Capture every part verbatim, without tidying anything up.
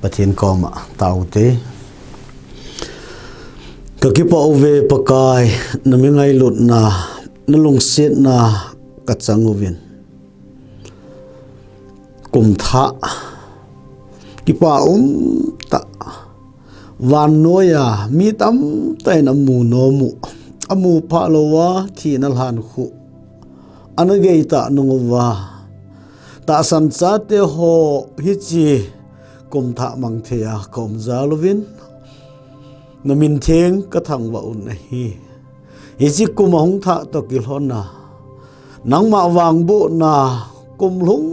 Pathen koma tao te. Ka kipah uve Pakai, na mi ngailutna, na lungsetna ka chang uvin. Kum thah, kipa um tah, vannoiya mi tamtah in amu nom u, amu phah lou a thina lhan khu ana gei tah nung uva, tahsan chate ho hiche kum thah mang thei a ka um jal uvin, na min theng ka thangvah un ahi. Hiche kum ahung thah toh kilhon a, nangma vangbohna kum lhung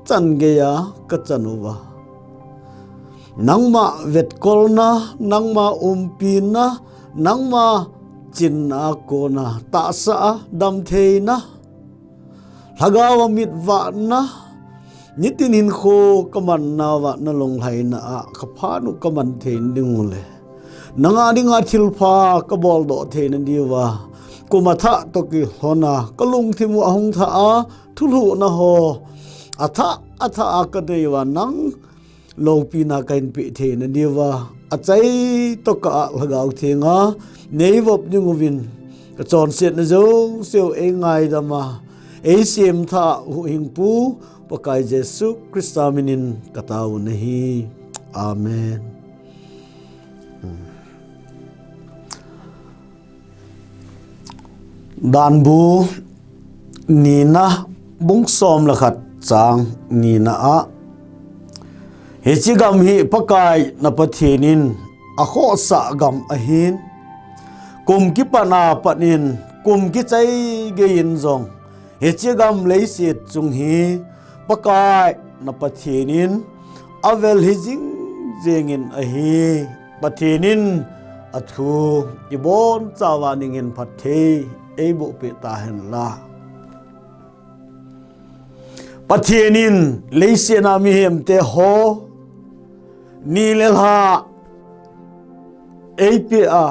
chan gei a ka chan uva, nangma vetkolna, nangma umpina, nangma chinna a kona tahsa a damtheina, lhagao a mitvahna, nitin hinkho ka man nauva na lunglhaina a ka phat u ka man thei ding u le, nanga dinga thilpha ka boldoh theina diuva, kum athah toh kilhon a ka lungthim u ahung thah a, thulhuhna ho athah athah a ka nei uva, nang loupina ka hinpeh theina diuva, achai tokah a Lhagao Theng a neivop ding uvin, ka chonsetna jouse u eingaidam a, eisemthah Huhhingpu Pakai Jesu Christa minin ka tao u ahi. Amen. Danbu nina, bung som le khat, chang nina a, hiche gam hi Pakai na Pathen in akhohsah gam ahin, kum kipat a pat in kum kichai gei in jong hiche gam leiset chung hi Pakai na Pathen in avel hih jing jeng in ahi. Pathen in athu ibonchauva ning in phatthei eiboh peh tahen la. Pathen in leiset a mihemte ho ni le lha eipeh a,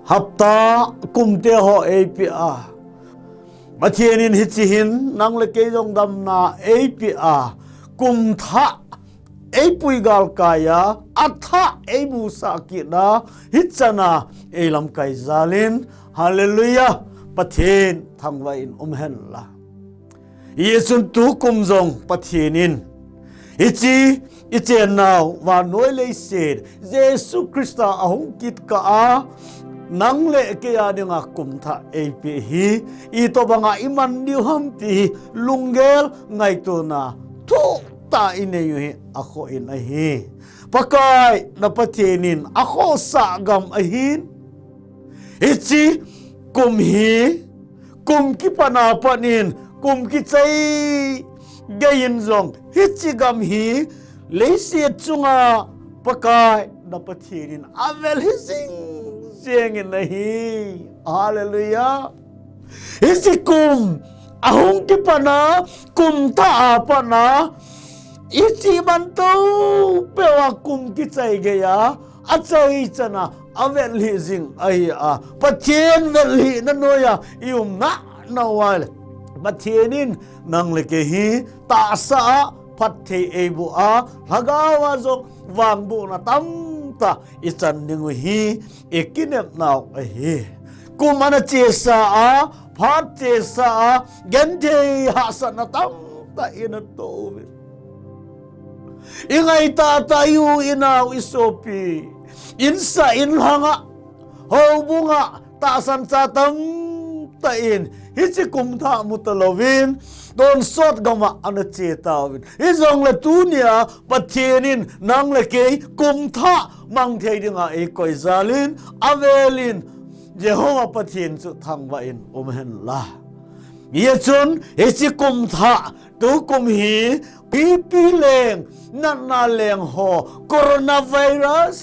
hapta kumte ho eipeh a, Pathen in hiche hin nang le kei jong damna eipeh a, kum thah eipui galkai a, athah eimusah kit a, hichan a eilamkai jal in, Hallelujah, Pathen thangvah in um hen la. Hijeh chun tukum jong Pathen in hiche ichennau vannoi leiset Jesu Christa ahung kit kah a, nang le kei a dinga kum thah eipeh hi, itobang a iman diu ham ti hi lunggel ngaitona thuhtah a inei u hi akhoh in ahi. Pakai na Pathen in akhohsah gam ahin, hiche kum hi kum kipat a pat in kum kichai gei in jong hiche gam hi leiset chunga Pakai na Pathen in avel hih jing jeng in ahi. Hallelujah. Hiche kum ahung kipat a, kum thah a pat a, hiche man tou peh uva kum kichai gei a, achai chan a avel hih jing ahi a, Pathen vel hihna noiya i um nauva le, Pathen in nang le kei hi tahsa a phatthei eiboh a, lhagao a jong vangbohna tamtah ichan ding u hi ikinepnau ahi. Kum ana chesa a, phat chesa a, genthei hahsatna tamtah ina toh uvin, ingaitah tah, i u i nao, i sopi, insah inlhang a, houbung a tahsan cha tamtah in hiche kum thah mu talouvin tonsot gam a ana che tauvin, hijongle tunia Pathen in nang le kei kum thah mang thei dinga eikoi jal in, avel in Jehovah Pathen chu thangvah in um hen la. Hijeh chun hiche kum thah, tukum hi, BP leng, natna leng ho, coronavirus,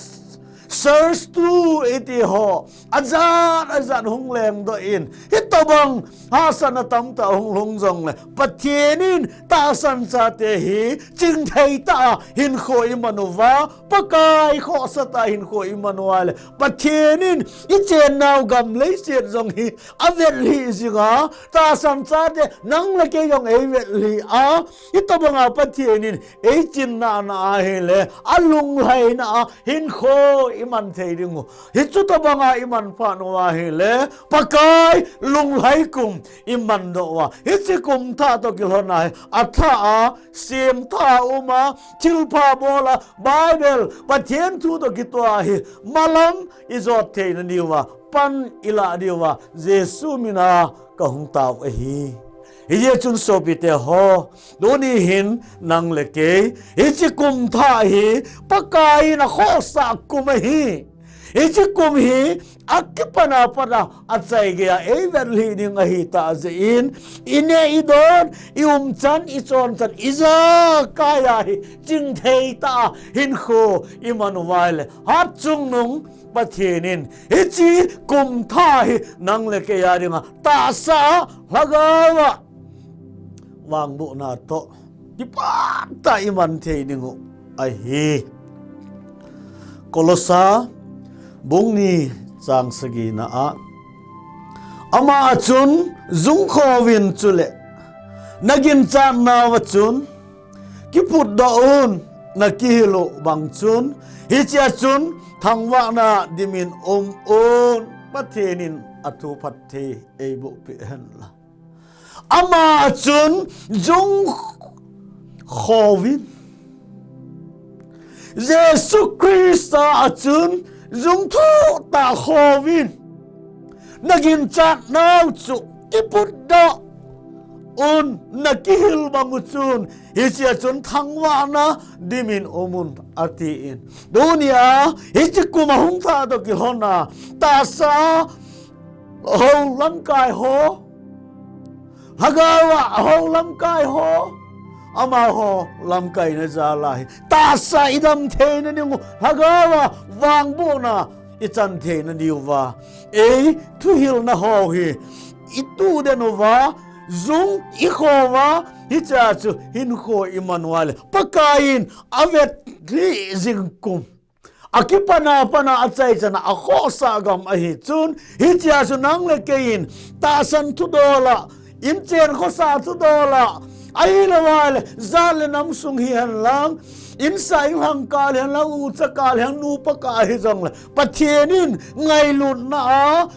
SARS two iti ho, ajat ajat hung lengdoh in, hiti Hitobang hahsatna tamtah hung lhung jongle, Pathen in tahsan chate hi chingthei tah a hinkho iman uva, Pakai khohsah tah a hinkho iman uva le, Pathen in ichennau gam leiset jong hi avet lhih jinga, tahsan chate nang le kei jong eivet lhih a, hitobanga Pathen in eichinna na ahile, alunglhaina a hinkho iman thei ding u. Hichu tobanga iman phat uva ahile, Pakai lunglhai kum iman doh uva. Hiche kum thah toh kilhon a hi, athah a, semthah a um a, thilpha bol a, Bible, Pathen thu toh kitoh a hi, malam ijot theina diuva, pan ilah diuva, Jesu mina kahung tao ahi. Hijeh chun sopite ho, tuni hin nang le kei, hiche kum thah hi, Pakai in akhohsah kum ahi. Hiche kum hi, akipana pat a, achaigei a, eivet lhih ding ahi tah jeh in, ineh idon, iumchan, ichonchan, ijakai a hi, chingthei tah a, hinkho iman uva le, Hatchungnung Pathen in, hiche kum thah hi nang le kei a dinga, tahsa a, lhagao a, vangbohna toh, kipah tah a iman thei ding u ahi. Kolosa, bung ni chang sagina a, ama a chun jungkhouvin chule, naginchat nauva chun, kiputdoh un, nakihil u bang chun, hichea chun thangvahna dimin um un, Pathen in athu phatthei eiboh peh hen la. Ama a chun jungkhouvin, Jesu Christa a chun jungthuh tah a khouvin, naginchat nau chu kiputdoh un, nakihil bang u chun, hichea chun thangvahna dimin um un, atin. Tunia, hiche kum ahung thah toh kilhon a, tahsa a hou lamkai ho, lhagao a hou lamkai ho, amaho lamkaina jal a hi, tahsa idam theina ding u, lhagao a vangbohna ichan theina diuva, eithuhilna ho hi, ituh den uva, jung ikho uva, hichea chu hinkho iman uva le, Pakai in avet lhih jing kum, akipana pat a, achaichan a, akhohsah gam ahi chun, hichea chu nang le kei in tahsan thudol a, inchen khosah thudol a, ahilouva le, jat le nam sung hihen lang, insah inlhang kah hihen lang, ucha kah hihen, nupa kah hijongle, Pathen in ngailutna a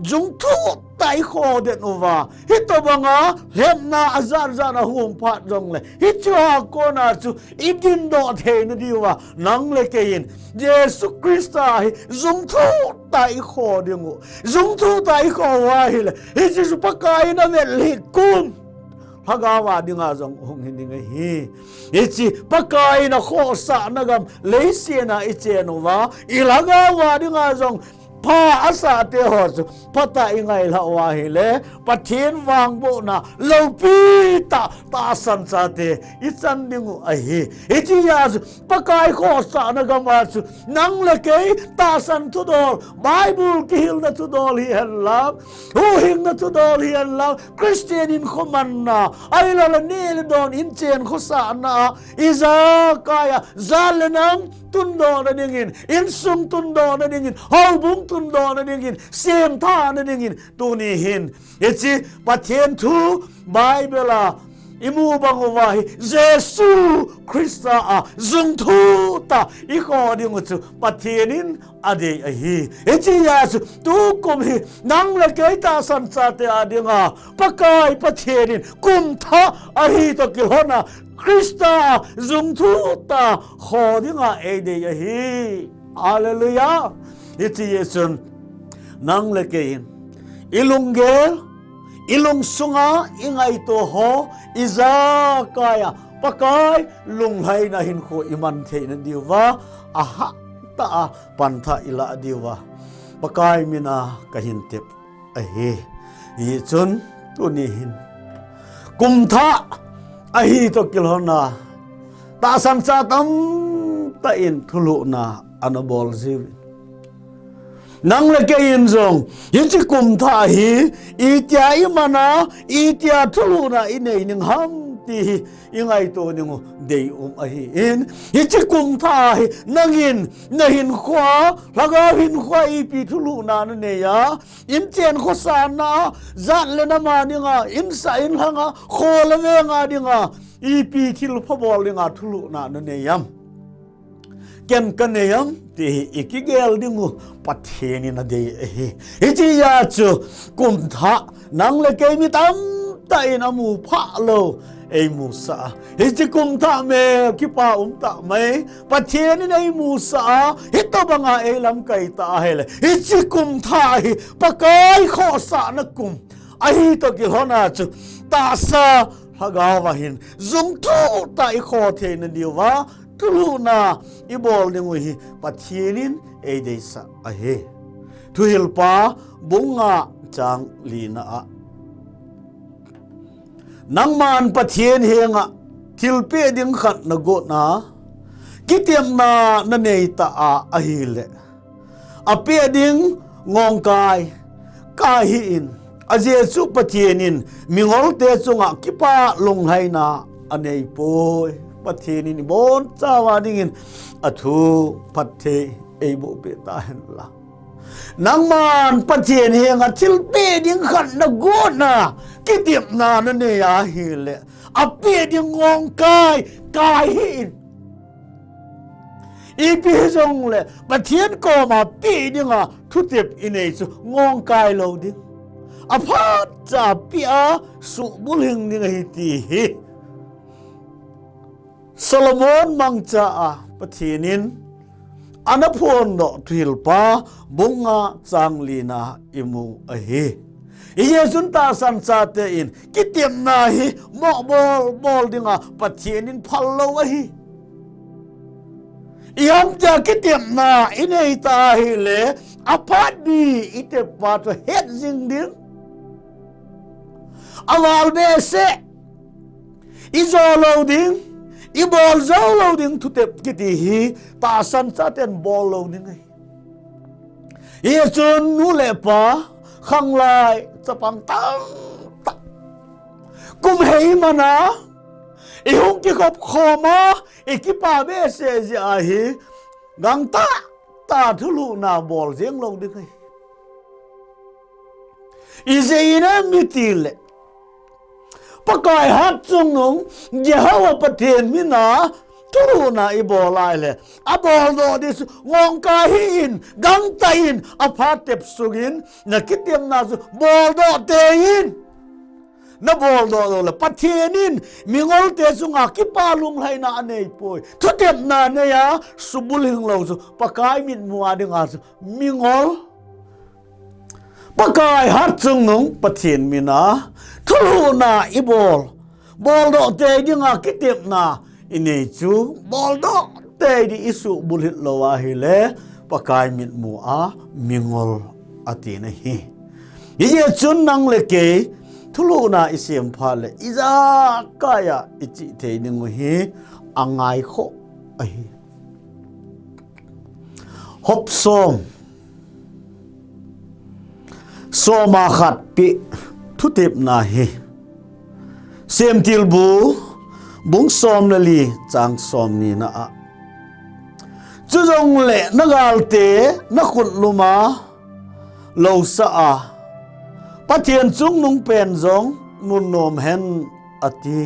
jungthuh tah a ikho den uva, hitobanga lhepna ajat jat a hung um phat jongle, hichea kona chu idindoh theina diuva, nang le kei in Jesu Christa hi jungthuh tah a ikho ding u, jungthuh tah a ikho uva ahile, hiche chu Pakai in avet lhih kum, lhagao a dinga jong hung hi ding ahi. Hiche Pakai in akhohsahna gam leiset a ichen uva, ilhagao a dinga jong pha asah te ho chu phatah a ingailhah uva ahile, Pathen vangbohna loupi tah, tahsan chate ichan ding u ahi. Hichea chu Pakai khohsahna gam a chu nang le kei tahsan thudol, Bible kihilna thudol hihen lang, huhhingna thudol hihen lang, Christian hinkho manna, ahilouleh neh le don, inchen khosahna, ijakai a jat le nam tundohna dingin, insung tundohna dingin, houbung tundohna dingin, semthahna dingin, tuni hin, hiche Pathen thu Bible a imu bang uva hi, Jesu Christa a jungthuh tah a ikho ding u chu Pathen in adei ahi. Hichea chu tukum hi nang le kei tahsan chate a dinga Pakai Pathen in kum thah ahi toh kilhon a, Christa a jungthuh tah a kho dinga eidei ahi. Hallelujah. Hichea chun nang le kei in ilunggel, ilungsunga ingaito ho, ijakai a Pakai lunglhaina hinkho iman theina diuva, ahah tah a pantha ilah diuva, Pakai mina kahin tep ahi. Hichun tuni hin kum thah ahi toh kilhon a, tahsan cha tamtah in thulhuhna ana bol jiuvin, Nang le kei in jong, hiche kum thah hi, itia i mana, itia thulhuhna i nei ding ham ti hi, i ngaito ding u deium ahi in. Hiche kum thah hi, nangin, na hinkhoa, lhagao hinkhoa ipi thulhuhna na nei a, in chen khosahna, jat le nam a dinga, in sah in lhang a, kho le veng a dinga, ipi thilpha bol dinga thulhuhna na nei am. Ken ka nei am, ti hi i kigel ding u Pathen in a dei ahi. Hiche a chu kum thah nang le kei mi tamtah in a mu phah lou ei musah a. Hiche kum thah me kipa um tah mai. Pathen in ei musah a, hitobang a ei lamkai ta ahile. Hiche kum thah hi Pakai khohsahna kum ahi toh kilhon a chu tahsa lhagao a hin jung thutah i kho theina diuva thulhuhna i bol ding u hi Pathen in ei deisah ahi. Thuhilpa bung nga chang li na a, nangman Pathen henga thilpeh ding khat na gon a, kitepna na nei ta a ahile, apeh ding ngongkai kai hih in, ajeh chu Pathen in mingol te chunga kipa lunglhaina a nei poi. Pathen in i bonchauva dingin a thu phatthei ei boh peh ta hen lang. Nangman Pathen henga thilpeh ding khat na gon a, kitepna na nei ahile, apeh ding ngongkai kai hih in. Ipi hijongle Pathen koma peh dinga thutep i nei chu ngongkai lou ding, aphat cha peh a subulhing ding ahi ti hi Solomon mangcha a Pathen in ana phondoh Thuhilpa bung nga chang li na i mu ahi. Hijeh chun tahsan chate in kitepna hi mohbol bol dinga Pathen in phal lou ahi. Ihamtia kitepna i nei ta ahile, aphat mi i tep pa chu het jing ding, aval behseh, i jo lou ding, i bol jou lou ding thutep kiti hi tahsan chaten bol lou ding ahi. Hichun nu le pa, khanglai chapang tamtah, kum hei mana i hung kikhop khom a, i kipa behseh jeh a hi gangtah tah thulhuhna bol jeng lou ding ahi. Ijeh inem itile, Pakai hatchungnung Jehovah Pathen mina thulhuhna i bol ahile, aboldoh ding chu ngongkai hih in, gangtah in, aphat tep sungin na kitepna chu boldoh tei in. Na boldoh loule Pathen in mingol te chunga kipa lunglhaina a nei poi. Thutepna nei a subulhing lou chu Pakai mitmu a dinga chu mingol, Pakai hatchungnung Pathen mina thulhuhna i bol, boldoh tei dinga kitepna i nei chu boldoh tei ding i subulhit lou ahile, Pakai mitmu a mingol ati na hi. Hijeh chun nang le kei thulhuhna i sem phat le ijakai a i chih thei ding u hi angai khoh ahi. Hop som, soma khat peh thutepna hi Semtilbu bung som le li chang som ni na a, chujongle na galte na khut luma lousah a, Pathen chungnung pen jong nunnom hen ati.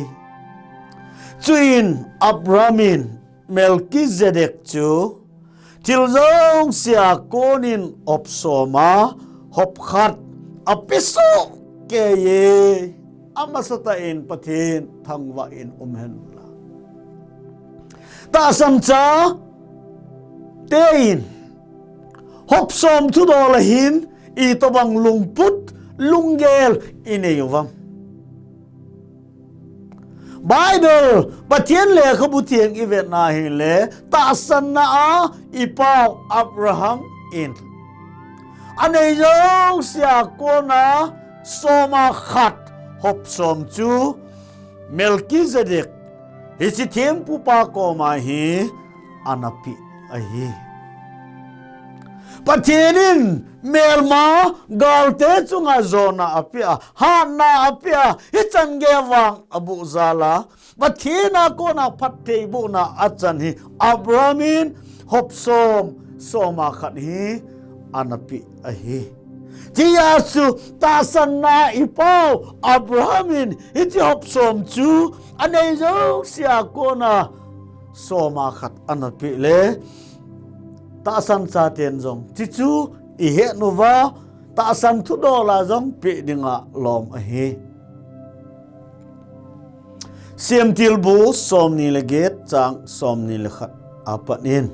Chuin Abraham in Melchizedek chu thil jousea konin hop som a hop khat apesoh keiye, amasatah in Pathen thangvah in um hen lang. Tahsan chate in hop som thudol a hin itobang lungput lunggel i nei uvem? Bible, Pathen lekhabu theng i vetna ahile, tahsanna a i pau Abraham in anei jousea kona soma khat hop som chu Melchizedek, hiche thempupa koma hi ana peh ahi. Pathen in melma galte chunga jona apea, hatna apea, hichan gei vang aboh jal a, Pathen a kona phattheibohna achan hi Abraham in hop som, soma khat hi ana pe ahi. Tia chu tahsanna i pau Abraham in hiche hop som chu anei jousea kona soma khat ana pe le, tahsan chaten jong chuchu i het uva, tahsan thudol a jong pe dinga lom ahi. Semtilbu somni le get chang somni le khat apat in,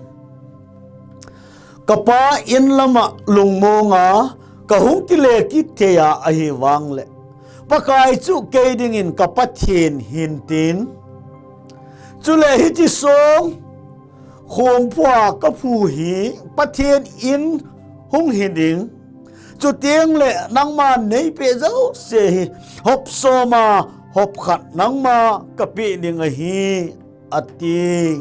kapa in lama lungmonga kahung kile kit thei a ahivangle, Pakai chu kei dingin ka Pathen hintin, chule hiche song khomphua kaphu hi Pathen in hung hi ding. Chuteng le nangma neipeh jouse hi hop soma hop khat nangma kapeh ding ahi, ati.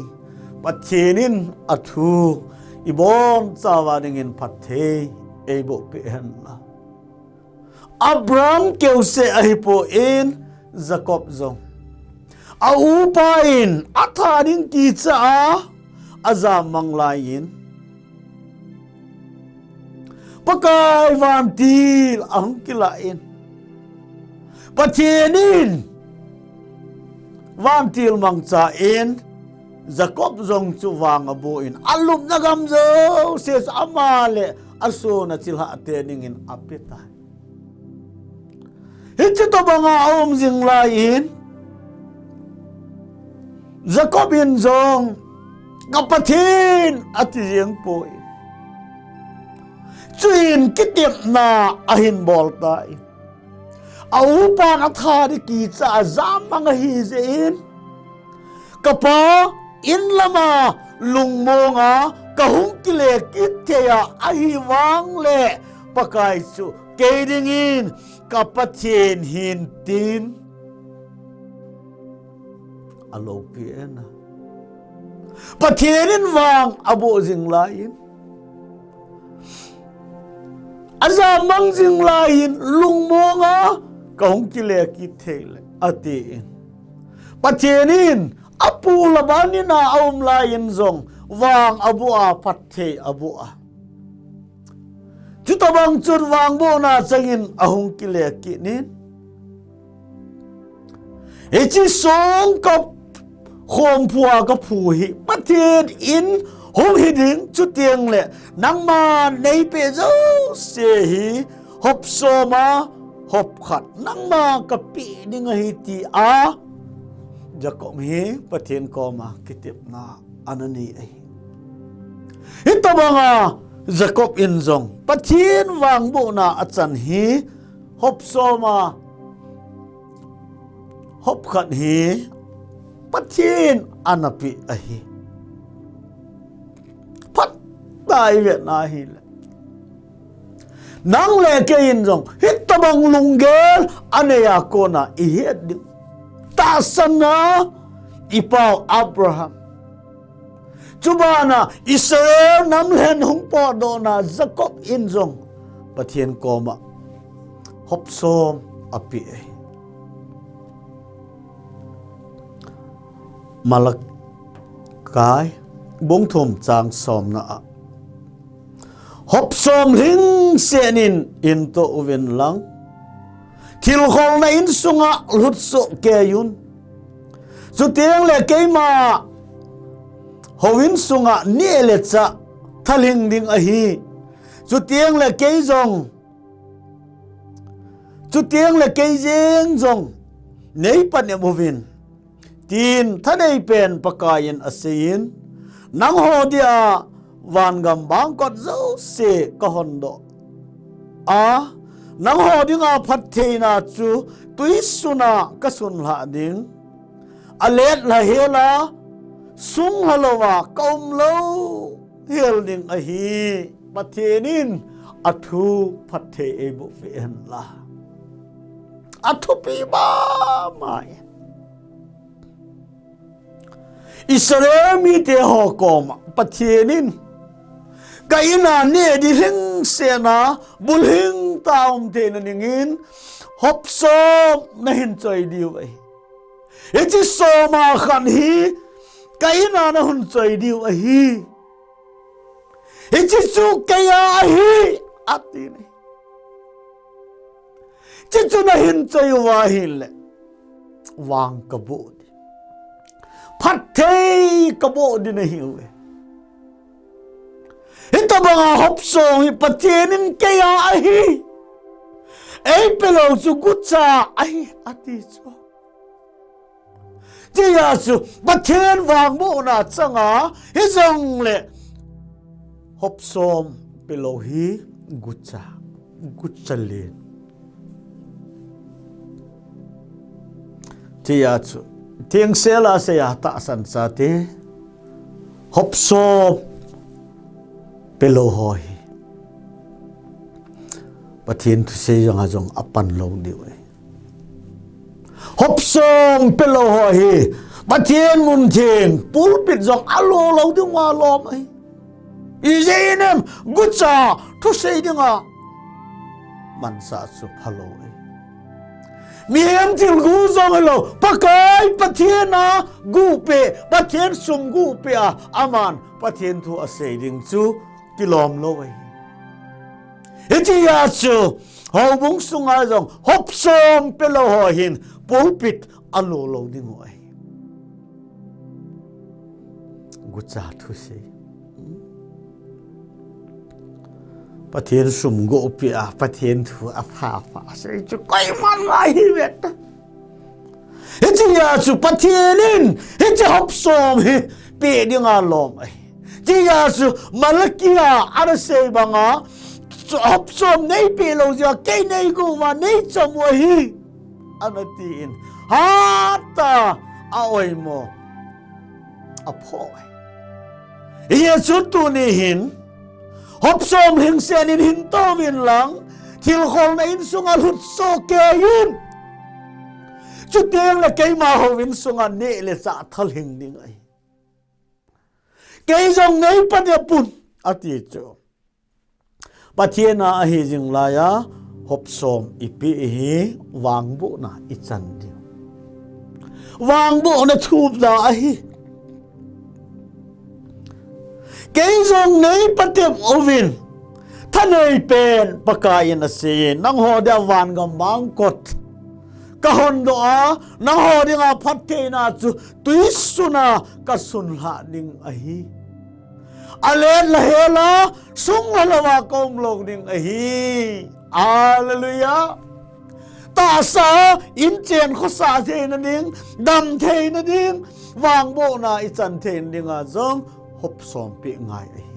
Pathen in athu ibonchauva dingin phatthei eiboh peh hen lang. Abraham keuseh ahipon Jacob jong a upa in atha ding kicha a, ajam mang laiyin, Pakai vantil ahung kilah in, Pathen in vantil mangcha in, Jacob jong chu vang aboh in, alupna gam jouse chu ama le asona chilhah te dingin apetai. Hiche tobanga aum jing laiyin, Jacob in jong, ka Pathen ati jeng poi. Chuin kitepna ahin bol tai. A upan atha ding kicha a jam mang ahi jeh in, kapa in lama lungmonga kahung kile kit thei a ahivangle, Pakai chu kei dingin ka Pathen hintin, alopi ena. Pathen in vang aboh jing laiyin, ajam mang jing laiyin, lungmonga kahung kile kit thei le, atin. Pathen in apu Laban in a aum laiyin jong vang aboh a, phatthei aboh a. Chutobang chun vangbohna changin ahung kile kit in, hiche song ka khomphua kaphu hi Pathen in hung hi ding, chuteng le nangma neipeh jouse hi hop soma hop khat nangma kapeh ding ahi, tia Jacob hi Pathen koma kitepna ana nei ahi. Hitobanga Jacob in jong Pathen vangbohna achan hi hop soma hop khat hi Pathen ana pe ahi. Phatah a i vet ahile, nang le kei in jong hitobang lunggel anei a kona i het ding. Tahsan a i pau Abraham, chubana Israel nam lhen hung potdohna Jacob in jong Pathen koma hop som ape ahi. Malachi bung thum chang somna a, hop som lhingset in in toh uvin lang, thilkholna in sunga lhutsoh kei un. Chuteng le keima houin sunga neh le chah thalhing ding ahi. Chuteng le kei jong, chuteng le kei jeng jong neipan em uvin, tin thanei pen Pakai in aseiyin, nangho dia vangam bangkot jouse kahon doh a, nangho dinga phattheina chu tuisun a kasun lhah ding. Alet lha hel a, sung lha louva ka um lou hel ding ahi. Pathen in athu phatthei eiboh peh hen lang. Athupi mama e. Israel mite ho koma Pathen in ka in a neh ding lhingsetna, bulhing tah a um theina dingin, hop som nahin choi diu ahi. Hiche som a khat hi, ka in a nahung choi diu ahi. Hiche chu kei a ahi, ati ahi. Hiche chu nahin choi uva ahile, vang kaboh ding, phatthei kaboh ding nahiuve. Hitobanga hop som hi Pathen in kei a ahi, eipe lou chu gucha ahi, ati chu. Hichea chu Pathen vangbohna chang a, hijongle hop som pe lou hi gucha, gucha len. Hichea chu, thengsel a seiya tahsan chate, hop som pe lou ho hi Pathen thusei jong a jong apan lou diu ahi. Hop som pe lou ho hi Pathen mun theng pulpit jong alo lou dinga lom ahi. Ijeh inem, gucha thusei dinga mansa chu phalou ahi. Mihem thil gu jong hilou, Pakai Pathen a gu pe, Pathen sum gu pe a, aman Pathen thu asei ding chu kilom lou ahi. Hichea chu, houbung sunga jong hop som pe lou ho hin pulpit alo lou diu ahi. Gucha thusei. Pathen sum gu pe a, Pathen thu apha pha sei chu koiman ma hi vet. Hichea chu Pathen in hiche hop som hi pe dinga lom ahi. Hichea chu Malachi a ana sei banga, chu hop som neipe lou jeh a kei neigu uva neicham u ahi, ana tin, hatah a oimo aphoh ahi. Hijeh chun tuni hin, hop som lhingset in hin touvin lang, thilkholna insunga lhutsoh kei in. Chutengle keima houin sunga neh le chah thalhing ding ahi. Kei jong neipa dep un, ati chu. Pathen a ahi jing laiya, hop som ipe hi vangbohna ichan diu. Vangbohna thupna ahi. Kei jong neipa dep uvin, thanei pen Pakai in asei, nangho dia vangam vangkot kahon doh a, nangho dinga phattheina chu tuisun a kasun lhah ding ahi. Alet lha hel a, sung lha louva kaum lou ding ahi. Hallelujah. Tahsa in chen khosa theina ding, dam theina ding, vangbohna ichan theina dinga jong hop som pe ngai ahi.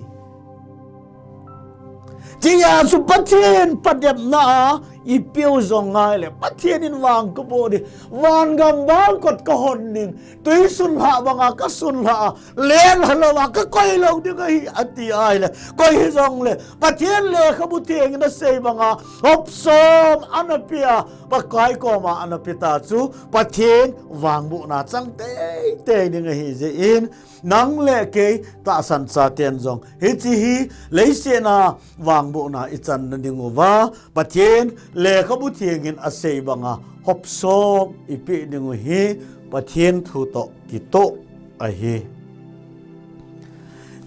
Hichea chu Pathen padepna a ipeu jong ngai le, Pathen in vang kaboh ding, vangam vangkot kahon ding, tuisun lhah banga kasun lhah a, len lha louva kakoi lou ding ahi, ati ahile, koi hijongle, Pathen lekhabu theng in asei banga, hop som ana pe a, Pakai koma ana pe ta chu, Pathen vangbohna chang teitei ding ahi jeh in, nang le kei tahsan chaten jong hiche hi leiset a vangbohna ichanna diuva, Pathen lekhabu theng in asei banga hop som ipe diu hi Pathen thu toh kitoh ahi.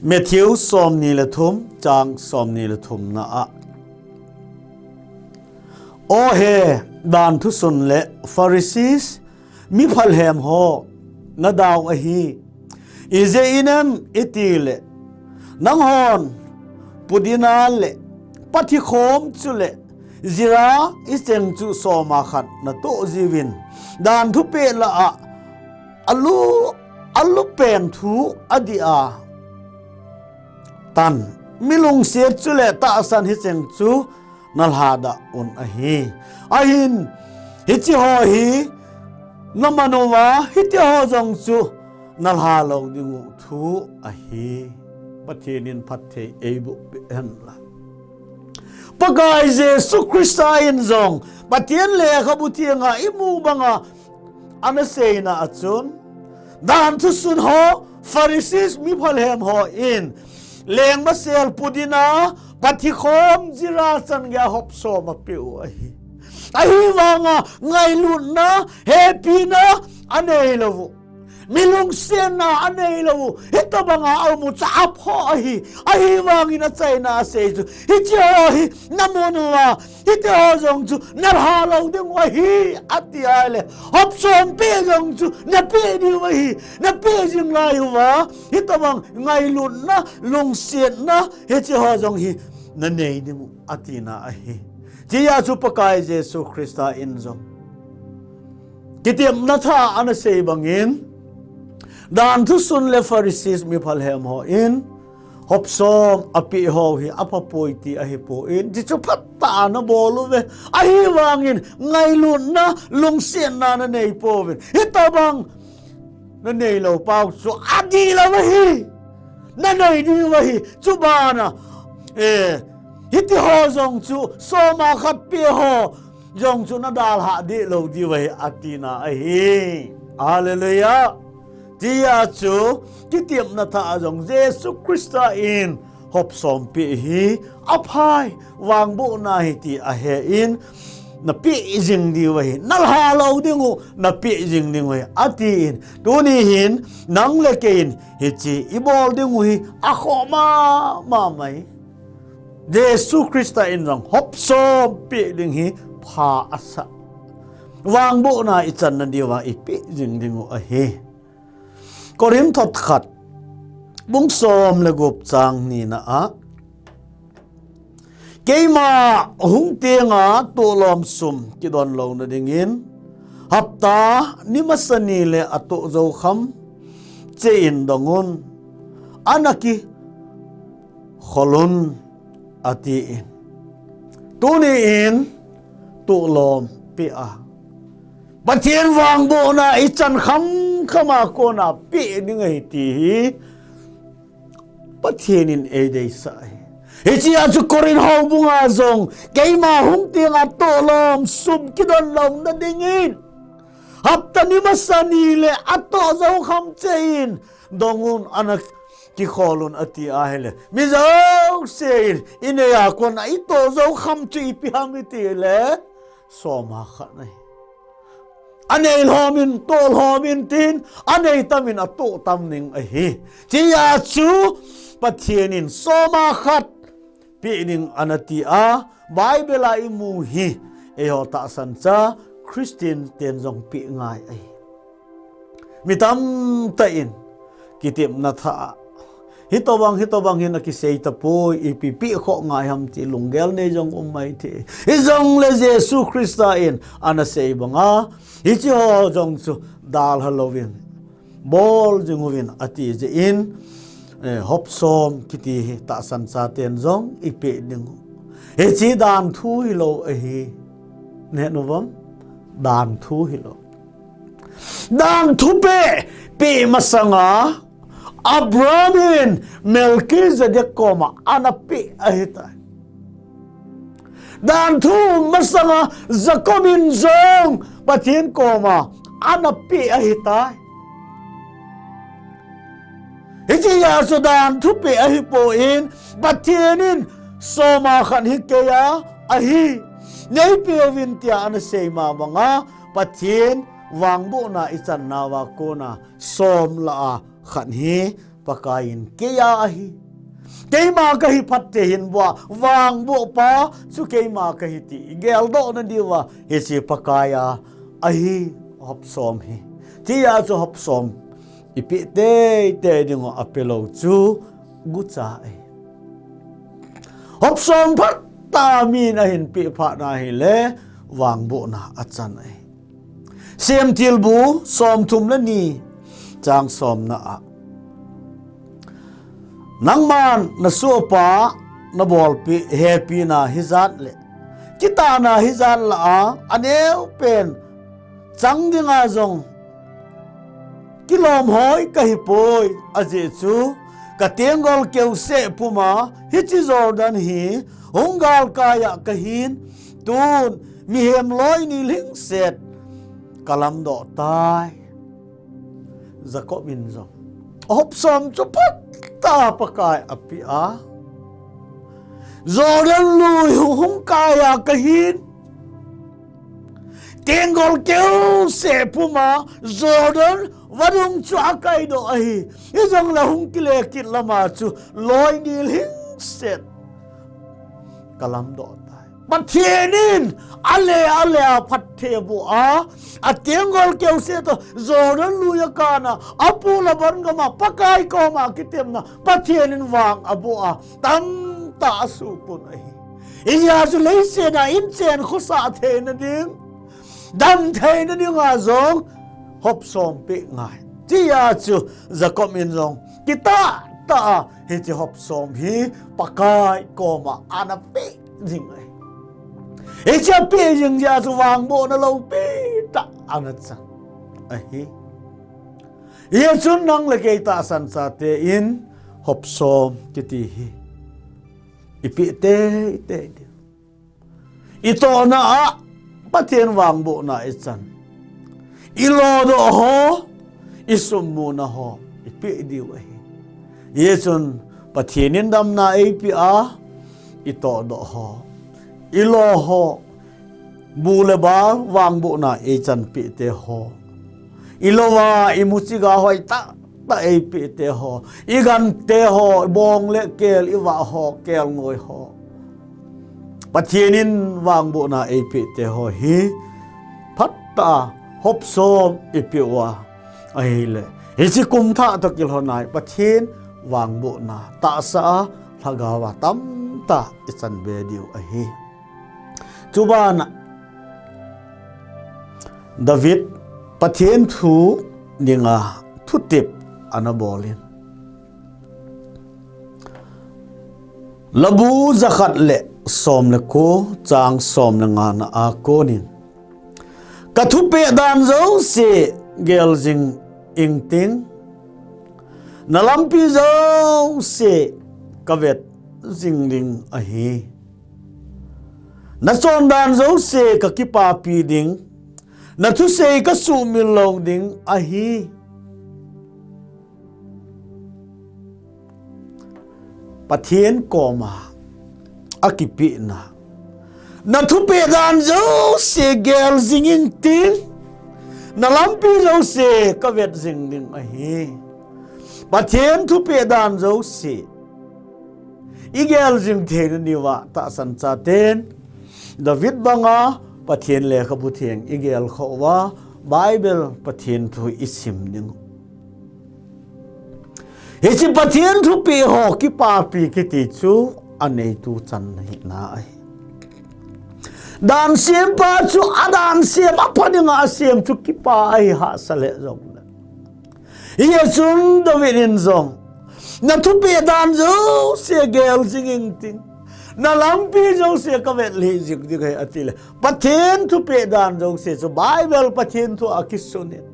Matthew somni le thum, chang somni le thumna a, O he, danthu sun le Pharisees, mi phalhem ho, nadau ahi. Ijeh inem itile, nanghon pudina le pathikhom chule jira icheng chu soma khat natoh jiuvin, danthu peh lah a alu, alupen thu adih a tan, milungset chule tahsan hicheng chu nalhadah un ahi. Ahin, hiche ho hi naman uva, hiti ho jong chu nalha lou diu thu ahi. Pathen in phatthei eiboh peh hen lang. Pakai Jesu Christa in jong Pathen lekhabu thenga imu banga ana seina a chun, danthu sun ho, Pharisees mi phalhem ho in, lengmasel pudina, pathikhom jira chan geiya hop som apeh u ahi. Ahivanga ngailutna, hepina anei lou u, mi lungsetna anei lou u, hitobanga aum u chu aphoh ahi. Ahivangin achaina a asei chu, hiche ho hi namun uva, hiti ho jong chu nalha lou ding u ahi, ati ahile, hop som peh jong chu napeh diu ahi, napeh jing lai uva, hitobang ngailutna, lungsetna, hiche ho jong hi nanei ding u, atina ahi. Hitia chu Pakai Jesu Christa in jong kitepna thah a ana sei bangin, danthu sun le Pharisees mi phalhem hon hop som apeh ho hi aphapoi ti ahipon, ti chu phatah a nabol uve. Ahivangin ngailutna, lungsetna nanei pouvin, hitobang nanei lou pau chu adih lou ahi, nanei diu ahi. Chubana, eh, hiti ho jong chu, som a khat peh ho jong chu nadalhah deh lou diu ahi, atina ahi. Hallelujah. Hitia chu kitepna thah a jong Jesu Christa in hop som peh hi aphai, vangbohna ahi ti ahen, napeh jing diu ahi, nalha lou ding u napeh jing ding u ahi, atin. Tuni hin nang le kei in hiche ibol ding u hi akhoh mama mai. Jesu Christa in jong hop som peh ding hi pha asah. Vangbohna ichanna diuva ipeh jing ding u ahi. Korinth thot khat, bung som le gup, chang nina a, keima hung tenga tohlom sum kidon louna dingin, hapta ni masa ni le atoh jou kham cheh in dong un, ana kikhol un, atin. Tuni in tohlom peh a, Pathen vangbohna ichan kham kham a kona peh ding ahi ti hi Pathen in eideisah ahi. Hichea chu Korinth houbunga jong, keima hung tenga tohlom sum kidon louna dingin, hapta ni masa ni le atoh jou kham cheh in dong un, ana kikhol un, ati ahile, mi jouse in inei a kona itoh jou kham chu ipi ham itile, som a khat ahi. Anei lhom in, toh lhom in tin, anei tam in atoh tam ding ahi. Hichea chu Pathen in som a khat peh ding ana ti a, Bible a imu hi, eiho tahsan cha Christian ten jong peh ngai ahi. Mi tamtah in kitepna thah a, hitobang, hitobang hin akisei tapoi, ipi peh khoh ngai ham ti lunggel nei jong um mai thei. Hijongle Jesu Christa in ana sei banga, hiche ho jong chu dalha louvin bol jing uvin, ati jeh in, eh, hop som kiti hi tahsan chaten jong ipeh ding u. Hiche danthu hilou ahi. Neh nu vang, danthu hilou. Danthu peh, peh masanga Abraham in Melchizedek koma ana peh ahitai. Danthu masanga Jacob in jong Pathen koma ana peh ahitai. Hichea chu danthu peh ahipon, Pathen in som a khat hi keiya ahi, neipeh uvin tia ana sei ma banga, Pathen vangbohna ichan nauva kona som lah a khat hi Pakai in keiya ahi. Keima kahi phat te hin bua, vangbohpa chu keima kahi ti igeldoh na diuva, hiche Pakai a ahi hop som hi. Hichea chu hop som ipeh teitei ding u apeh lou chu gucha ahi. Hop som phat a min ahin peh phat ahile, vangbohna achan ahi. Semtilbu som thum le ni, chang som na a, nangman nasohpa nabolpeh hepina hijat le kitahna hijat lah a, aneo pen chang dinga jong kilom hoi kahipoi, ajeh chu katenggol keuseh puma hiche Jordan hi hung galkai a kahin, tun mihem loi ni lhingset kalamdoh tai. Jacob in jong hop som chu phat tah a Pakai apeh a. Jordan lui hung, hung kai a kahin, tenggol keuseh puma Jordan vadung chu akaidoh ahi. Hijongle hung kile kit lama chu loi nilhingset kalamdoh tai. Pathen in ale ale a phatthei aboh a, atenggol keuseh toh Jordan lui a kana, apu Laban gama Pakai koma kitepna Pathen in vang aboh a, tamtah asuhpun ahi. Hijeh a chu leiset a inchen khosah theina ding, dam theina dinga jong hop som peh ngai. Tia chu Jacob in jong kitah tah a hiche hop som hi Pakai koma ana peh jing ahi. Hiche apeh jing jeh a chu vangbohna loupi tah ana chang ahi. Hichun nang le kei tahsan chate in hop som kiti hi ipeh teitei ding. Itohna a Pathen vangbohna ichan, ilodoh ho, isum muna ho ipeh diu ahi. Hichun Pathen in damna eipeh a, itohdoh ho, ilo ho, bu le bal vangbohna eichan peh te ho, ilouva imuchiga hoitah tah eipeh te ho, igante ho, ibong le kel, ivah ho, kelngoi ho, Pathen in vangbohna eipeh te ho hi phat tah a hop som ipeh uva ahile, hiche kum thah toh kilhon a hi Pathen vangbohna tahsa a lhagao a tamtah ichan be diu ahi. Chubana David Pathen thu dinga thutep ana bol in, Labu jakhat le som le ko, chang som le nga na a konin, ka thupeh dan jouse gel jing ingting, na lampi jouse ka vet jing ding ahi. Na chondan jouse ka kipapi ding, na thusei ka sumil lou ding ahi. Pathen koma akipehna, na thupeh dan jouse gel jing ingting, na lampi jouse ka vet jing ding ahi. Pathen thupeh dan jouse igel jing theina diuva tahsan chaten David banga Pathen lekhabu theng igel khah uva, Bible Pathen thu isim ding. Hiche Pathen thupeh ho kipapi kiti chu aneitu channa hina ahi. Dan sempa chu adan sem a pa dinga asem chu kipa ahi, hahsa le jongle. Hichun David in jong, na thupeh dan jouse gel jing ingting, na lampi jouse ka vet lhih jing ding ahi atile, Pathen thupeh dan jouse chu Bible Pathen thu a kisun in,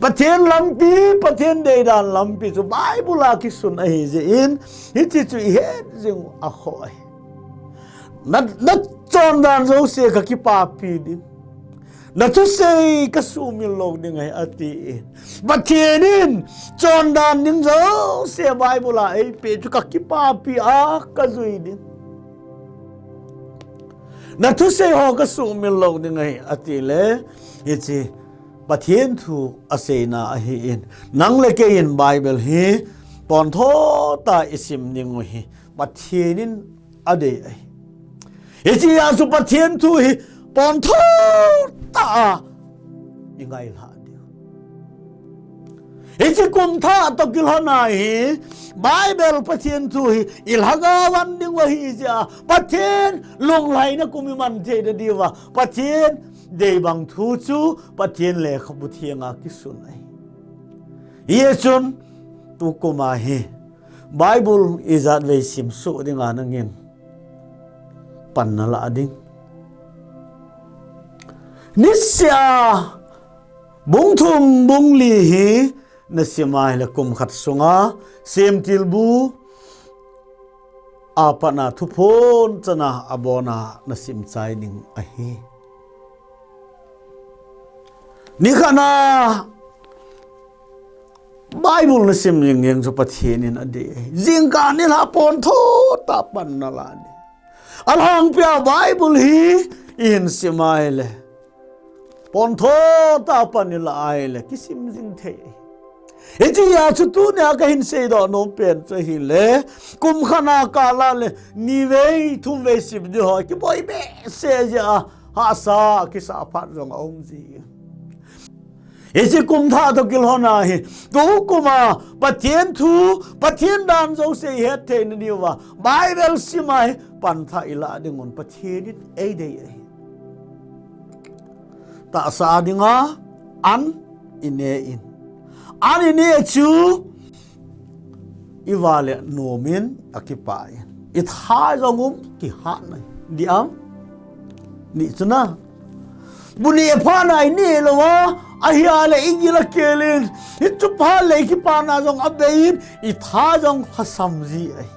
Pathen lampi, Pathen deidan lampi chu Bible a kisun ahi jeh in, hiche chu ihet jing u akhoh ahi. Na, na chondan jouse ka kipapi ding, na thusei ka sumil lou ding ahi, atin. Pathen in chondan ding jouse Bible a eipeh chu ka kipapi a ka jui ding, na thusei ho ka sumil lou ding ahi, atile, hiche Pathen thu aseina ahin, nang le kei in Bible hi pontho tah a isim ding u hi Pathen in adei ahi. Hiche a chu Pathen thu hi pontho tah a ingailhah diu. Hiche kum thah toh kilhon a hi Bible Pathen thu hi ilhagao a an ding u ahi jeh a, Pathen lunglhaina kum iman theina diuva Pathen deibang thu chu Pathen lekhabu theng a kisun ahi. Hichun tukum a hi Bible ijat vei simsuh dinga nangin pan nalah ding. Niseh a bung thum bung li hi nasim a ahile kum khat sunga semtilbu a pat a thuphon chan a abon a nasim chai ding ahi. Nikhat a Bible na sim jing jeng chu Pathen in adei. Jingkah nilhah pon thotah pan nala ding. Alhangpia Bible hi ihin sim ahile, pon thotah pan ila ahile kisim jing thei. Hitia chu tunia kahin seidoh nom pen chu ahile, kum khat a kala le nivei thumvei sim ding ho kiboi behseh jeh a, hahsa kisa phat jong aum ji. Hiche kum thah toh kilhon a hi, tukum a Pathen thu, Pathen dan jouse ihet theina diuva Bible sim a hi pan thah ilah ding un Pathen in eidei ahi. Tahsa dinga an ine in, an ine chu iva le nom in akipah in, itha jong um kihat nai. Diam? Ni chu na. Bu neh phat na ineh lou a, ahia le igil akel in, hichu phat le ikipana jong abei in, itha jong lhasam ji ahi.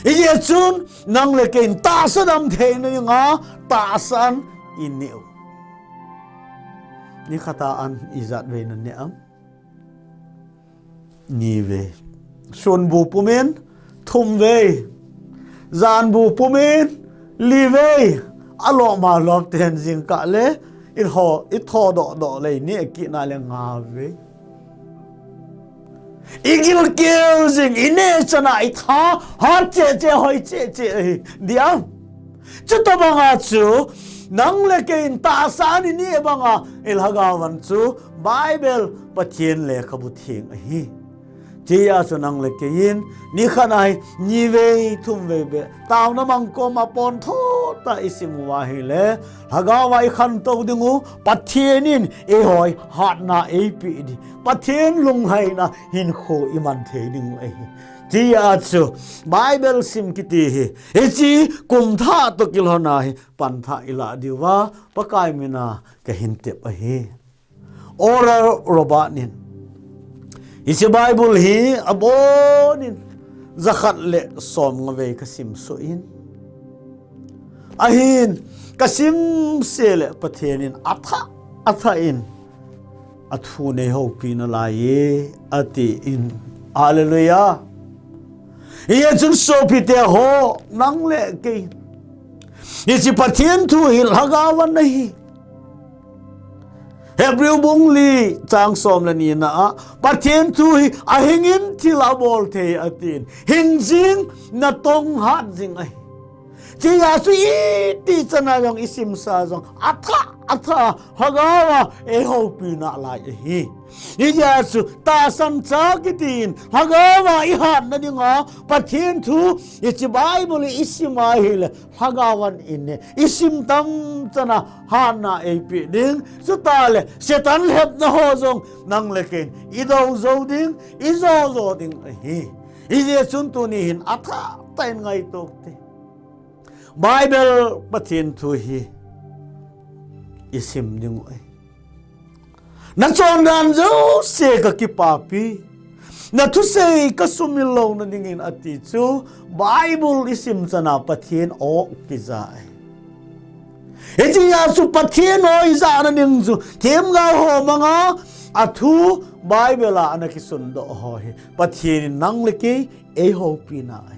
Hijeh chun nang le kei in tahsa dam theina dinga tahsan ineh u. Nikhat a an ijat vei naneh am? Nivei. Sunbu pum in thumvei. Janbu pum in livei. Alom alom ten jingkah le itho, itho doh doh le ineh kit na le ngavei. Igil kel jing, ineh chan a itha hat cheh cheh, hoi cheh cheh ahi. Diam? Chutobang a chu nang le kei in tahsa an ineh bang a ilhagao an chu Bible, Pathen lekhabu theng ahi. Tia chu nang le kei in nikhat a hi nivei thumvei beh taona mang koma pon thotah isim uva ahile, lhagao a ikhantou ding u, Pathen in eiho hatna eipeh ding, Pathen lunglhaina hinkho iman thei ding u ahi. Tia chu Bible sim kiti hi, hiche kum thah toh kilhon a hi pan thah ilah diuva Pakai mina kahin tep ahi. Oral Roberts in, hiche Bible hi abon in jakhat le somnga vei kasim soh in, ahin kasim seh le Pathen in athah athah in athu in eihoupi nalai e, atin. Hallelujah. Hijeh chun sopite ho, nang le kei, hiche Pathen thu hi lhagao an ahi. Hebrew bung li chang som le ni na a, Pathen thu hi ahing in thil abol thei atin. Hing jing, natong hat jing ahi. Tia chu iti chan a jong isimsa jong athah, athah, lhagao a eihoupi nalai ahi. Hijeh a chu tahsan cha kitin, lhagao a ihatna dinga Pathen thu, hiche Bible isim ahile, lhagao an ineh, isim tam chan a hatna eipeh ding. Chutah le, Satan lhepna ho jong nang le kei in idou jou ding, ijo jo ding ahi. Hijeh chun tuni hin athah tah in ngaito te. Bible Pathen thu hi isim ding u ahi. Nachon dan jouse kakipapi. Nathusei kasumil louna dingin ati chu Bible isim chan a Pathen o kija ahi. Hitia chu Pathen o ijahna ding chu themgao ho manga athu Bible a ana kisundoh ho hi Pathen in nang le kei eihoupi na ahi.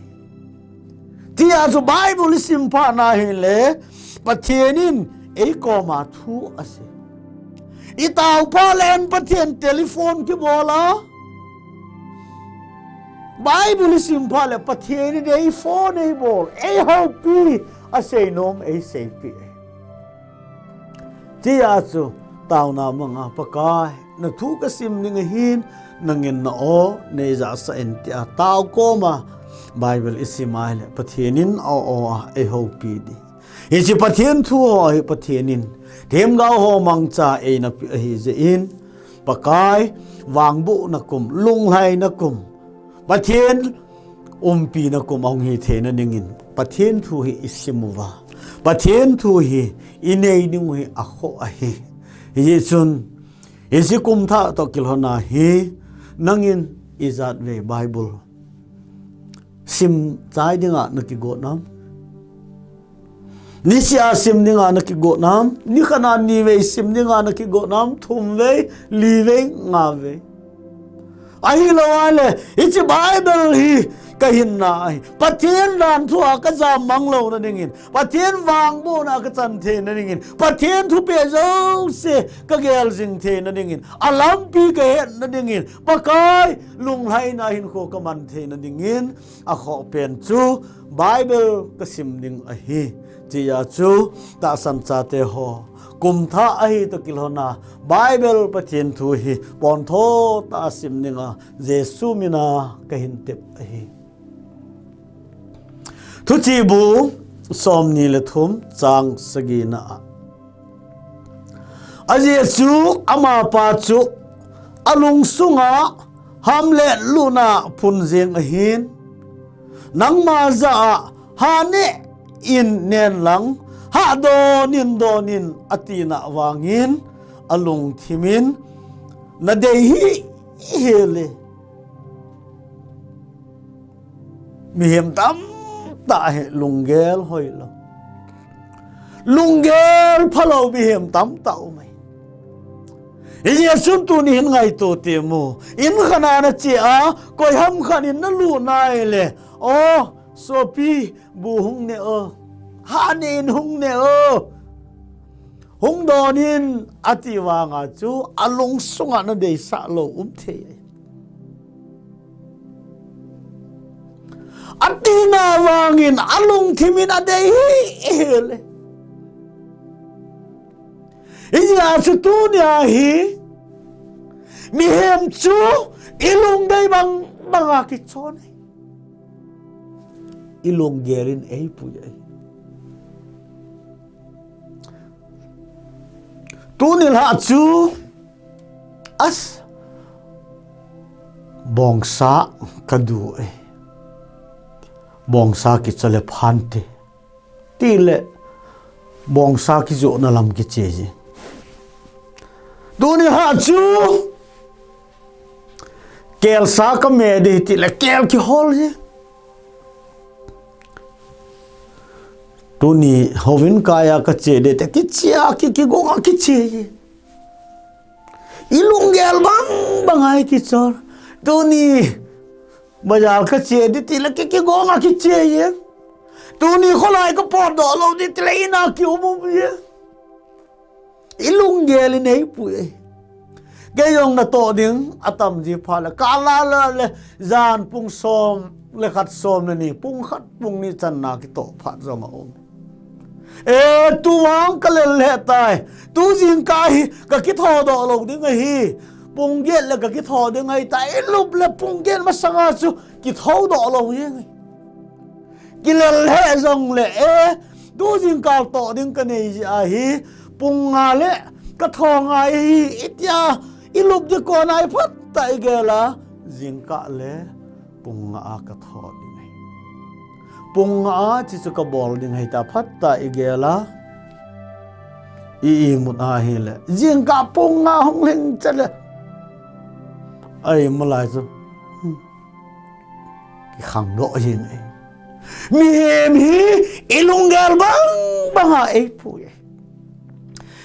Tia chu Bible isim phat na ahile, Pathen in eikoma thu asei. Itao phat le en Pathen telephone kibol a, Bible isim phat le Pathen in eiphone eibol, eihoupi, asei nom eiseipeh. Tia chu taona manga, Pakai, nathu kasim ding ahin, nangin na o neijahsah in, tia tao koma Bible isim ahile Pathen in o o a eihoupi ding. Hiche Pathen thu ho hi Pathen in themgao ho mangcha eina peh ahi jeh in, Pakai, vangbohna kum, lunglhaina kum, Pathen umpina kum ahung hi theina dingin Pathen thu hi isim uva, Pathen thu hi inei ding u hi akhoh ahi. Hijeh chun, hiche kum thah toh kilhon a hi, nangin ijat vei Bible sim chai dinga nakigot nam? Niseh a sim dinga nakigot nam? Nikhat a nivei sim dinga nakigot nam? Thumvei, livei, ngavei. Ahilou ahile, hiche Bible hi ka hinna ahi. Pathen dan thu a ka jam mang louna dingin, Pathen vangbohna a ka chan theina dingin, Pathen thupeh jouse ka gel jing theina dingin, a lampi ka hetna dingin, Pakai lunglhaina hinkho ka man theina dingin, a khoh pen chu Bible ka sim ding ahi. Tia chu tahsan chate ho, kum thah ahi toh kilhona Bible Pathen thu hi pontho tah a sim dinga Jesu mina ka hin tep ahi. Thuchibu somni le thum chang sagina a, ajeh chu amapa chu alung sunga hamlet lutna phun jeng ahin, nangma jah a haneh in nen lang, hah donin donin atina vangin alungthimin, nadei hihel e. Mihem tamtah hi lunggel hoilou, lunggel phalou mihem tamtah um ahi. Hijeh chun tuni hin ngaito temo, in khat a nache a, koiham khat in nalut nai le, o, sopi, bu hung ne o, haneh in hung ne o, hung donin ati vanga chu alung sunga nadeisah lou um thei. Atina vangin alungthimin adei hihel e. Hijeh a chu tunia hi mihem chu ilungdei bang banga kichon e. Ilunggel in eipui ahi. Tuni lhah chu, as, bongsa kadu e, bongsa kicho le phante, tile bongsa kijohna lam kiche e. Tuni lhah chu, kelsa kame ding tile kel kihol e. Tuni houin kaiya kache ding ti kichea, ki, kigonga kiche e. Ilunggel bang banga kichon. Tuni bazar kache ding tile ki, kigonga kiche e. Tuni kholai kapotdoh lou ding tile ina kium um e. Ilunggel in eipui e. Kei jong natoh ding atam ji phat le, kala la le, jan pung som le khat, som le ni, pung khat pung ni channa kitoh phat jong aum e. Tuvang kalel lheh tai, tu jingkah hi kakithodoh lou ding ahi, pung get le kakitho ding ahitai, ilup le pung get masanga chu kithodoh lou jeng ahi. Kilel lheh jongle, e, tu jingkah toh ding kanei jeh ahi, pung nga le katho ngai ahi, itia ilup ding kona hi phatah igel a, jingkah le pung nga a katho ding ahi. Pung nga a chuchu kabol ding ahi tia phatah igel a, i imut ahile, jingkah pung nga hung lhing chele, aimulai chu, hmm, kikhangdoh jeng e. Mihem hi ilunggel bang banga eipui e.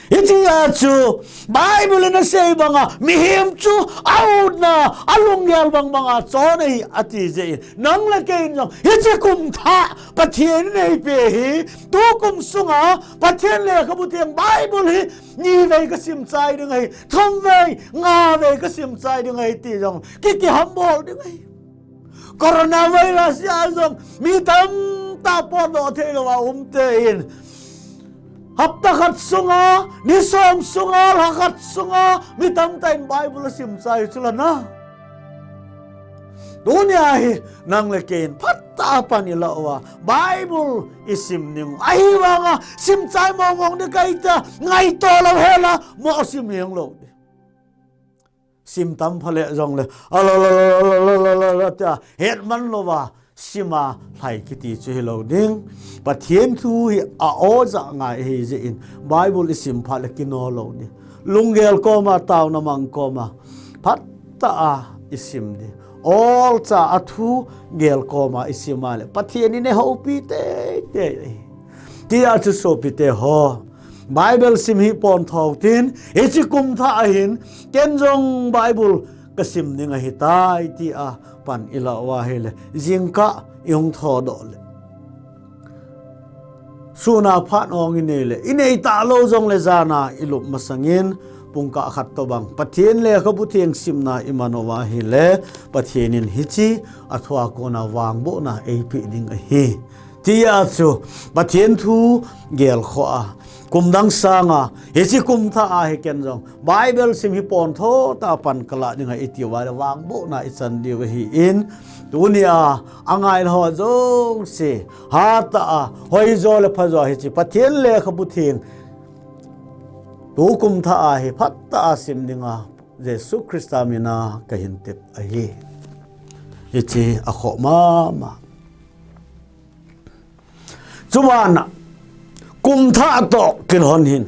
Hitia chu Bible in asei banga mihem chu auna, alunggel bang banga chon ahi ati jeh in, nang le kei in jong hiche kum thah Pathen in eipeh hi, tukum sunga Pathen lekhabu theng Bible hi nivei kasim chai ding ahi, thumvei, ngavei kasim chai ding ahi ti jong ki, kihambol ding ahi. Coronavirus a jong mi tamtah potdoh theilou a umte in, hapta khat sunga, ni som sunga, lha khat sunga mi tamtah in Bible asim chai chu lana. Tunia hi nang le kei in phatah a pan ilah uva Bible isim ding u, ahivanga simchai mongmong ding kahi tia ngaito lou hela, mo sim jeng lou ding. Sim tam pha le jongle, alo, lo, lo, lo, tia hetman louva sima lhai kiti chu hilou ding. Pathen thu hi a-o jah ngai ahi jeh in Bible isim phat le kino lou ding. Lunggel koma, taona mang koma phatah a isim ding. Olcha a thu gel koma isim a le Pathen in eihoupi teitei ahi. Tia chu sopite ho, Bible sim hi pontho tin, hiche kum thah ahin, ken jong Bible kasim ding ahitai tia pan ilah uva ahile, jingkah ihung thodoh le, sun a phat ong inei le, inei talou jongle jan a ilup masangin, pungkah khat tobang Pathen lekhabu theng simna iman uva ahile, Pathen in hiche a thu a kona vangbohna eipeh ding ahi. Tia chu Pathen thu gelkhoh a, kum dang sanga, hiche kum thah a hi ken jong Bible sim hi pontho tah a pan kalah dinga iti uva le vangbohna ichan diu ahin, tunia angai ho jouse hatah a, hoijo le phajo hiche Pathen lekhabu theng tukum thah a hi phatah a sim dinga Jesu Christa mina kahin tep ahi. Hiche akhoh mama. Chubana, kum thah toh kilhon hin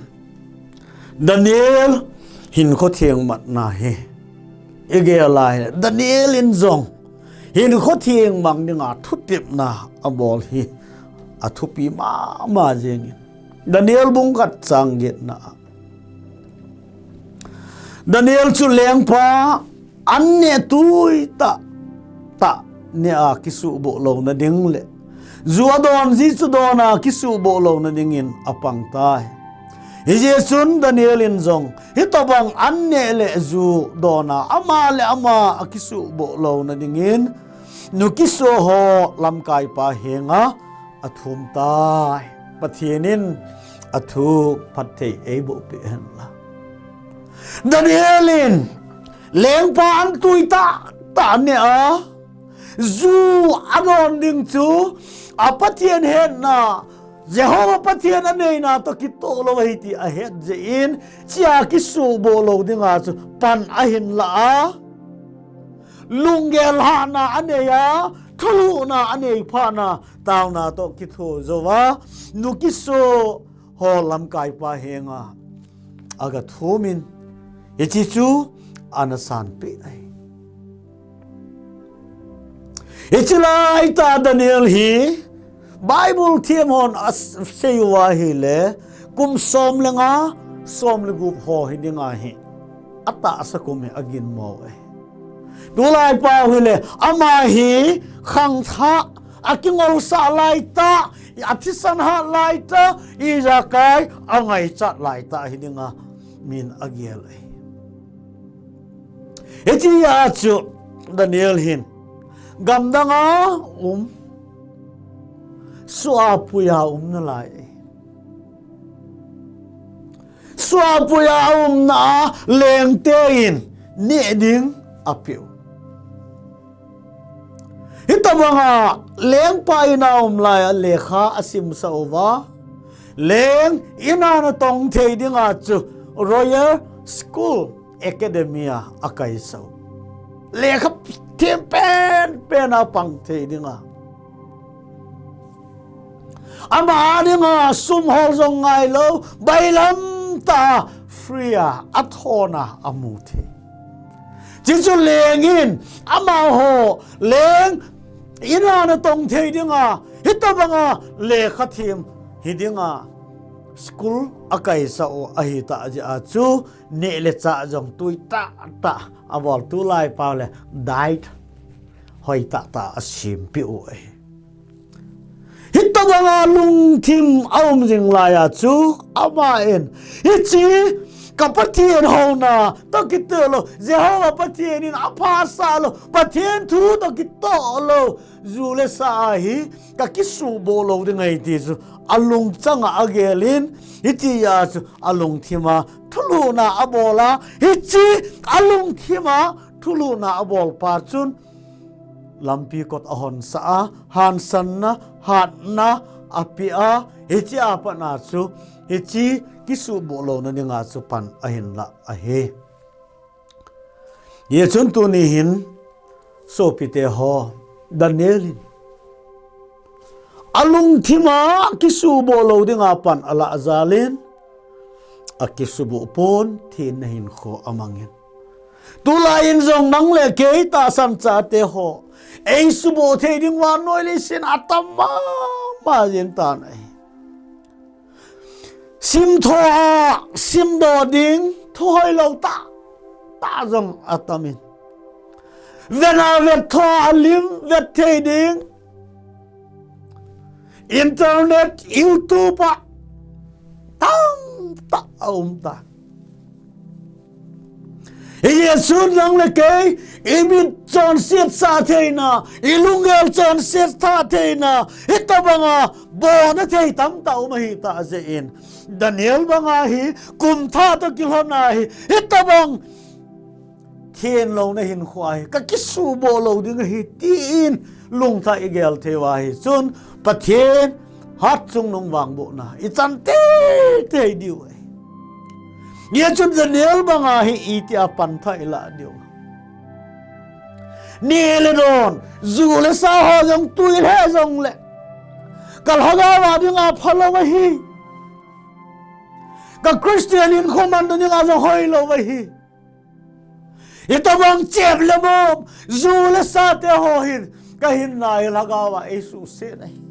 Daniel hinkho theng matna hi igel a ahile, Daniel in jong hinkho theng mang dinga thutepna abol hi athupi mama jengin. Daniel bung khat chang getna a, Daniel chu lengpa an neh tui tah tah neh a kisuhboh louna ding le ju adon ji chu don a kisuhboh louna dingin apang tai. Hijeh chun Daniel in jong hitobang an neh le ju don a ama le ama akisuhboh louna dingin nukiso ho lamkaipa henga athum tai. Pathen in athu phatthei eiboh peh hen la. Daniel in lengpa an tui tah tah neh a ju adon ding chu a Pathen hetna, Jehovah Pathen aneina toh kitoh lou ahi ti ahet jeh in, hichea kisuhboh lou dinga chu pan ahin lah a, lunggel hahna anei a, thulhuhna anei phat na, taona toh kitho jouva, nukiso ho lamkaipa henga aga thumin, hiche chu ana sanpeh ahi. Hiche laitah Daniel hi Bible them hon asei uva ahile, kum som le nga, som le gup ho hi dinga hi atahsa kum hi aginmo ahi. Tulai pau hile, ama hi khangthah, akingolsah laitah, athisan hat laitah, ijakai angaichat laitah hi dinga min agel ahi. Hitia chu Daniel hin gamdanga um, suapuia um nalai ahi. Suapuia umna a lengte in neh ding apeu. Hitobanga lengpa in a um laiya lekha asimsah uva, leng in a natong thei dinga chu Royal School Academy a akaisah u. Lekha them penpen a pang thei dinga. Ama dinga sum hol jong ngailou, bailam tah a free a athona amu thei. Chuchu leng in amaho leng in a natong thei dinga, hitobanga lekha them hi dinga school akaisah u ahitah jeh a chu neh le chah jong tui tahtah abol, tulai pau le diet hoitahtah asempeh u ahi. Hitobanga lungthim aum jing laiya chu aman, hiche ka Pathen houna toh kitoh lou, Jehovah Pathen in aphasah lou, Pathen thu toh kitoh lou ju le sa a hi kakisuhboh lou ding ahi ti chu alungchanga agelin, hitia chu alungthima thulhuhna abol a, hiche alungthima thulhuhna abolpa chun lampi kot ahonsah a, hansanna, hatna apeh a, hichea patna chu hiche kisuhboh louna dinga chu pan ahin lah ahi. Hichun tuni hin sopite ho, Daniel in alungthima kisuhboh lou dinga pan alah jal in, akisuhboh pon thenna hinkho amangin. Tulai in jong nang le kei tahsan chate ho eisuhboh thei ding vannoi leiset atam mama jeng tan ahi. Simtho a simdoh ding thu hoilou tahtah jong atamin, Vena vet tho a lim vet thei ding. Internet, YouTube a tamtah a um ta. Hijeh chun nang le kei, i mit chonset sah theina, i lunggel chonset sah theina, hitabanga bona thei tamtah um ahi tah jeh in. Daniel banga hi, kum thah toh kilhon a hi, hitabang thenlouna hinkho ahi, ka kisuboh lou ding ahi, tin lungthah i gel thei uva ahi. Chun Pathen hatchungnung vangbohna i chan teitei diu ahi. Hijeh chun Daniel banga hi itia pantha i lah diu. Neh le don, ju le sa ho jong tui le jong le, ka lhagao a dinga phalou ahi. Ka Christian hinkho manna dinga jong hoilou ahi. Hitabang chep le mom, ju le sa te ho hin, ka hinna hi lhagao a eisuhset ahi.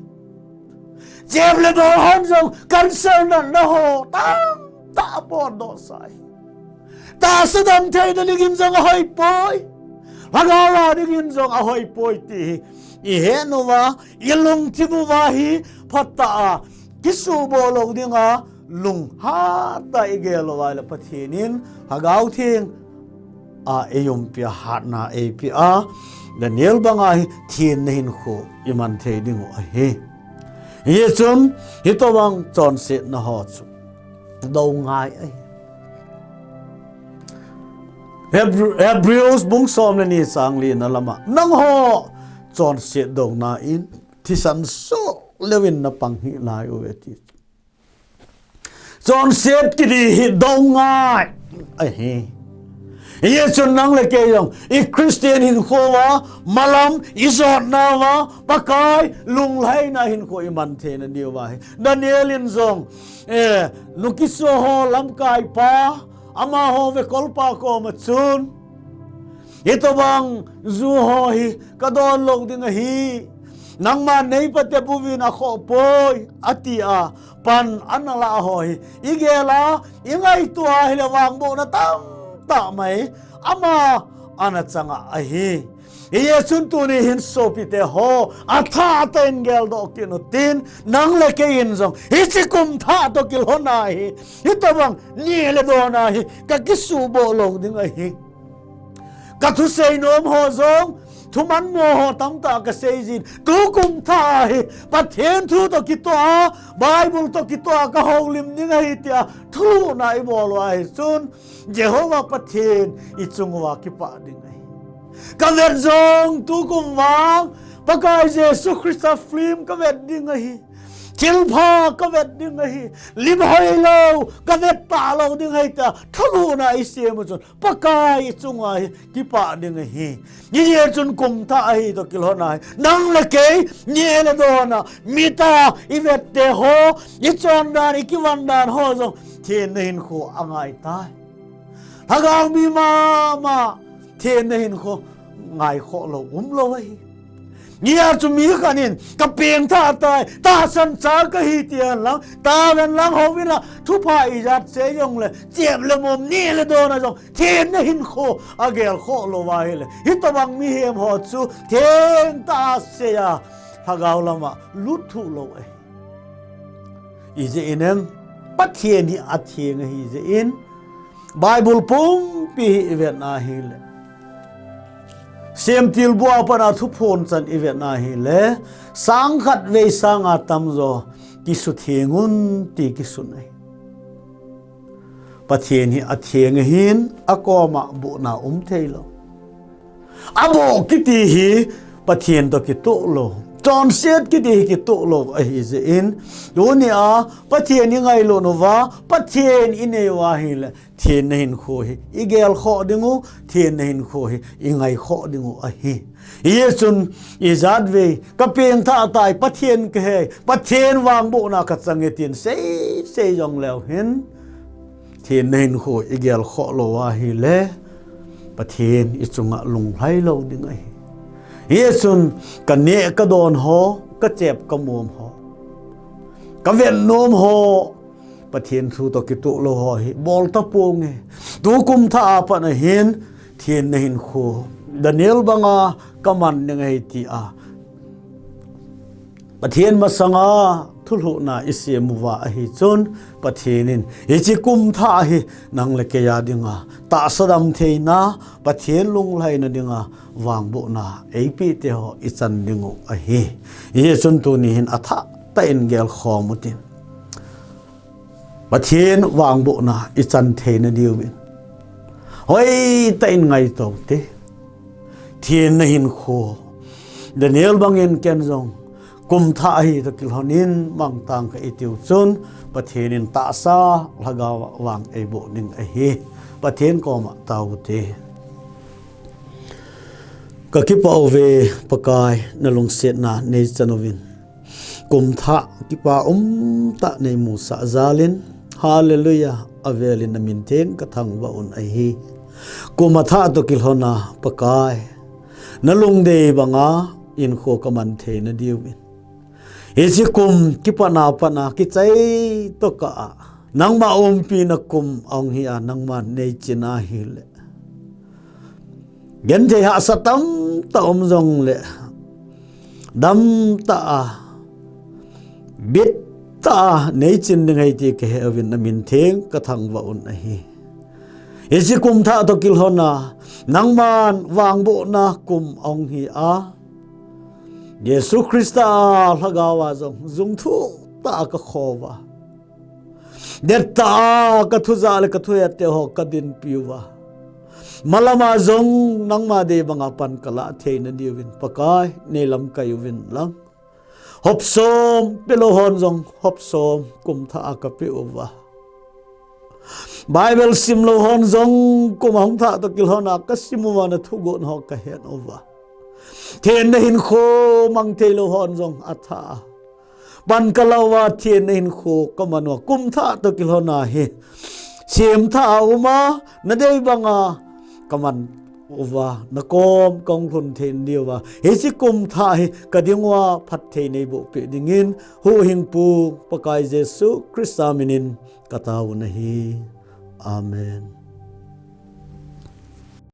Chep le mom hon jong cancer natna ho tamtah apotdoh sa ahi. Tahsa damtheina dingin jong ahoipoi. Lhagao a dingin jong ahoipoi ti hi i het uva, i lungthim uva hi phatah a kisuboh lou dinga lunghat tah a i gel uva ahile Pathen in Lhagao Theng a eiumpi a, hatna eipeh a, Daniel banga hi thenna hinkho i man thei diu ahi. Hijeh chun hitobang chonsetna ho chu dou ngai ahi. Hebrew, Hebrews bung som le ni chang li na lama, nangho chonset douna in thisan soh leuvin na pang hih lai uve ti. Chonset kiti hi dou ngai ahi. Hijeh chun nang le kei jong i Christian hinkho uva, malam i jotna uva, Pakai lunglhaina hinkho i man theina diu ahi. Daniel in jong, eh, nu kisuh ho lamkai pa, amaho vekolpa koma chun, hitobang ju ho hi ka don lou ding ahi. Nangma nei patep uvin akhoh poi, ati a, pan ana lah ho hi i gel a, i ngaito a ahile vangbohna tamtah mai ama ana chang a ahi. Hijeh chun tuni hin sopite ho, athah tah in geldoh kit utin, nang le kei in jong hiche kum thah toh kilhon a hi, hitobang neh le don a hi ka kisuboh lou ding ahi. Ka thusei nom ho jong, thuman mo ho tamtah ka sei jin, tukum thah a hi Pathen thu toh kitoh a, Bible toh kitoh a ka houlim ding ahi tia thulhuhna i bol uva ahi chun, Jehovah Pathen i chung uva kipah ding ahi. Ka vet jong tukum vang Pakai Jesu Christa film ka vet ding ahi. Thilpha ka vet ding ahi. Lim hoilou ka vet talou ding ahi tia thulhuhna i sem u chun, Pakai i chung uva hi kipah ding ahi. Hijeh chun kum thah ahi toh kilhon a hi, nang le kei neh le don a, mit a i vet te ho, i chondan, i kivandan ho jong thenna hinkho angai tai. Lhagao mi mama thenna hinkho ngaikhoh lou umlou ahi. Hijeh chun mi khat in ka pengthah tai, tahsan cha kahi ti hen lang, taven lang, houvin lang, thupha ijat sei jongle, chep le mom, neh le don a jong thenna hinkho agelkhoh lou uva ahile, hitobang mihem ho chu thengtah a sei a, lhagao lama lutthuh lou ahi. Ijeh inem, Pathen hi atheng ahi jeh in, Bible pumpi hi i vet na ahile, Semtilbu a pat a Thuphon chan i vet na ahile, sangkhat vei sanga tamjo kisutheng un ti kisun ahi. Pathen hi atheng ahin, akoma bohna um theilou. Aboh kiti hi Pathen toh kitoh lou. Chonset kiti hi kitoh lou ahi jeh in, tunia Pathen i ngailut uva, Pathen i nei uva ahile, thenna hinkho hi i gelkhoh ding u, thenna hinkho hi i ngaikhoh ding u ahi. Hijeh chun ijat vei ka pengthah tai, Pathen ka hei, Pathen vangbohna ka chang e tin sei sei jongleu hin, thenna hinkho i gelkhoh lou ahile, Pathen i chunga lunglhai lou ding ahi. Hijeh chun ka neh ka don ho, ka chep ka mom ho, ka vet nom ho, Pathen thu toh kitoh lou ho hi bol taponge. Tukum thah a pat ahin, thenna hinkho Daniel banga kaman ding ahi tia Pathen masanga thulhuhna isem uva ahi chun, Pathen in hiche kum thah hi nang le kei a dinga tahsa damtheina, Pathen lunglhaina dinga vangbohna eipeh teho ichan diu ahi. Hijeh chun tuni hin athah tah in gelkhom utin, Pathen vangbohna ichan theina diuvin hoitah in ngaito ute. Thenna hinkho, Daniel bangin ken jong kum thah ahi toh kilhonin mangthah kahi tiu chun, Pathen in tahsa lhagao vang eiboh ding ahi. Pathen koma tao ute. Kakipah uve Pakai, nalungsetna neichan uvin, kum thah kipa umtah neimusah jalin, Hallelujah, avelin namin theng kathangvah un ahi. Kum athah toh kilhona Pakai, nalungdei banga hinkho kaman theina diuvin, hiche kum kipatna patna kichai toh kah a nangma umpina kum ahung hi a, nangman neichin ahile, genthei hahsa tamtah um jongle, damtah a, bittah a neichin ding ahi ti kahe uvin, namin theng kathangvah un ahi. Hiche kum thah toh kilhona nangman vangbohna kum ahung hi a, Jesu Christa lhagao a jong jungthu tah a kakhouva, dettah a kathu jah le kathu het teho kadinpiuva, malama jong nangma dei banga pan kalah theina diuvin Pakai neilamkai uvin lang, hopsom pelou hon jong hopsom kum thah a kapeh uva, Bible simlou hon jong kum ahung thah toh kilhona kasim uva, nathugon ho kahen uva, thenna hinkho mang theilou hon jong athah a pan kalah uva, thenna hinkho kaman uva, kum thah toh kilhona hi semthah a uma, nadei banga kaman uva, nakom kahung lhun thei diuva, hiche kum thah hi kading uva phatthei neiboh peh dingin, huhhingpu Pakai Jesu Christa minin katao nahi. Amen.